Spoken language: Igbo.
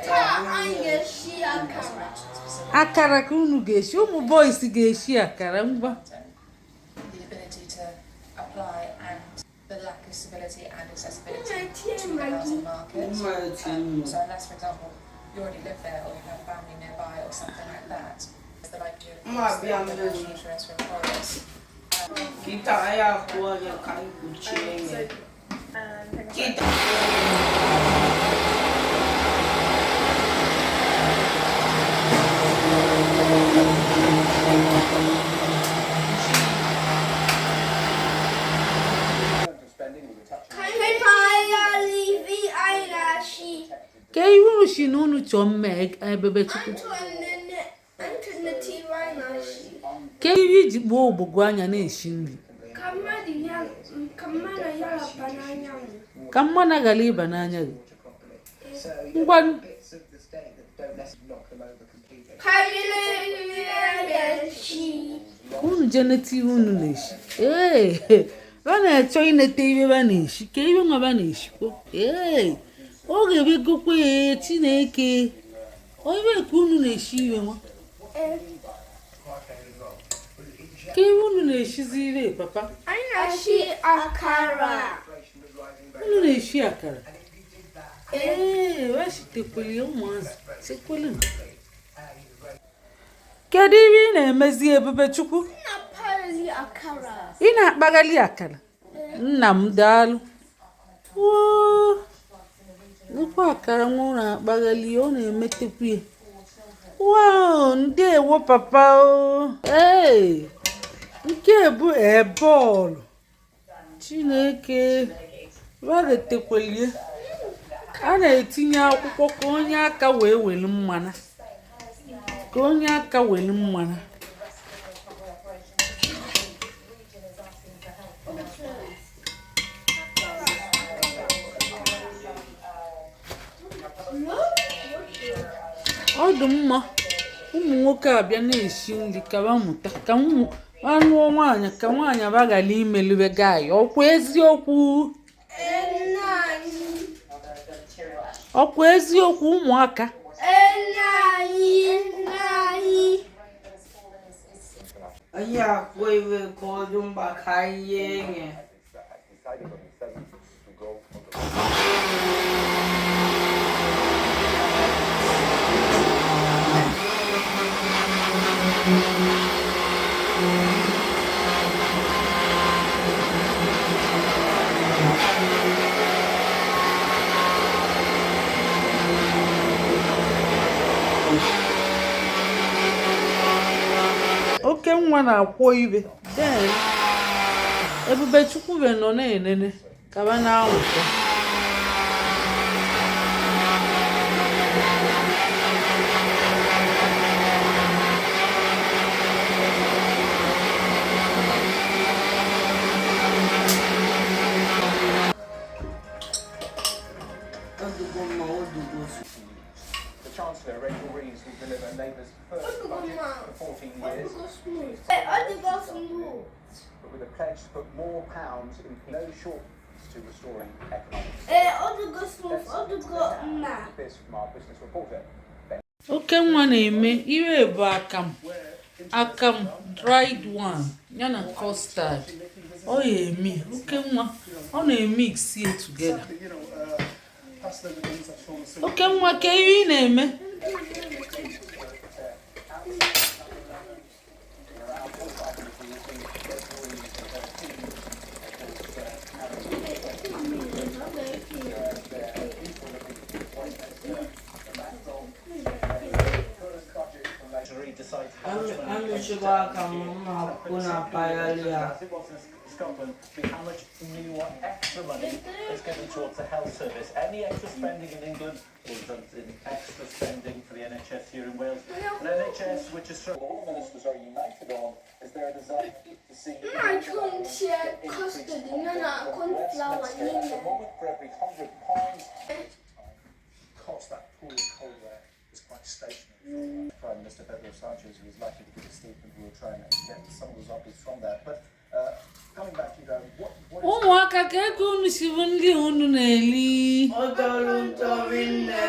Taa anyị ga-esi akara. Akara ka unu ga-esi. Ụmụ boys ga-esi akara ngwa. The ability to apply and the lack of stability and accessibility Mma to the housing market. Mma etinye nnu. So unless, for example, you already live there or you have family nearby or something like that, there's the likelihood of Mma course, abịa that the mmiri. national insurance for employers. Kịta anyị akwụọ ya ka anyị kpuchie ya. Kịta. Ka anyị kpaghalị ibe anyị na-achị. Ka ihe unu si na unu chọọ mma Ebubechukwu. Antụ ibe anyị na-achị. Ka ihe iji kpuo ogbogbo anya na-esi nri. Ka mmadụ ya laba n'anyanwụ. Ka mmanụ ghara ịba n'anya gị. Ngwanụ. Ka anyị na-eri na-achị. Ka unu jee nete ihe unu na-esi. Ee, ba na-achọ inete ihe ba na-esi. Ka ihe nwa ba na-esikwo. Ee, ọ ga-ebegokwa ya Chineke. Onye ka unu na-esi ihe nwa? Ka ihe unu na-esizi ire papa? Anyị na-achị akara. Unu na-esi akara? Ee, weshitekwele ya ụmụazị. Chekwele. Kedu ihe ị na-emezi Ebubechukwu? Na-akpaghali akara. Ị na-akpaghalị akara? Nna m daalụ. Woo! Nnukwu akara nwa ọ na-akpaghalị, ọ na-emetekwu ya. Wow, ndewo papa o. Ee, nke bụ bọọlụ. Chineke, wagetekwelie. A na-etinye akwụkwọ ka onye aka wee welu mmana. Ka onye aka welu mmana. Ọ dị mma ụmụ nwoke abịa na-esi nri ka ba mụta ka ụmụ anụọ nwaanyị ka nwaanyị abaghara imelube gaayị. Ọkwa eziokwu? Nna anyị. Ọkwa eziokwu ụmụaka? Nna anyị. Nna anyị. Anyị akwụọ iwe ka ọ dị mkpa ka anyị ghee ya. Oke nwa na-akwọ ibe. Then Ebubechukwu be nọ na-enene ka ba na-amụta. Ọ dịgo mma, ọ dịgo. The Chancellor, Rachel Reeves, will deliver Labour's first budget for 14 years, Ọ dịgo smooth. but with a pledge to put more pounds in no short to restoring economics. Ee, ọ dịgo smooth, ọ dịgo mma. This from our business reporter, Ben. Oke nwa na-eme ire bụ akamụ, akamụ dried one ya na custard. Ọ ya eme oke nwa ọ na-emix ya together. Oke nwa, ka ihe ị na-eme? Amịchịgo aka m na-akwụ na-akpaghalị ya. As it was in Scotland, be how much new or extra money is going towards the health service. Any extra spending in England will result in extra spending for the NHS here in Wales. An NHS which is struggling. All ministers are united on is their desire to see Nna chọnchie custard ya na cornflour At the n'ime. moment, for every £100 Cost that pool of coal there is quite stationary. Prime Minister Pedro Sanchez, who is likely to give a statement, we will try and get some of those updates from that. But Coming back to you though, what is Ụmụaka, ka ego unu si bụ ndị unu na-eli? Ọ tọrọ ụtọ rinne.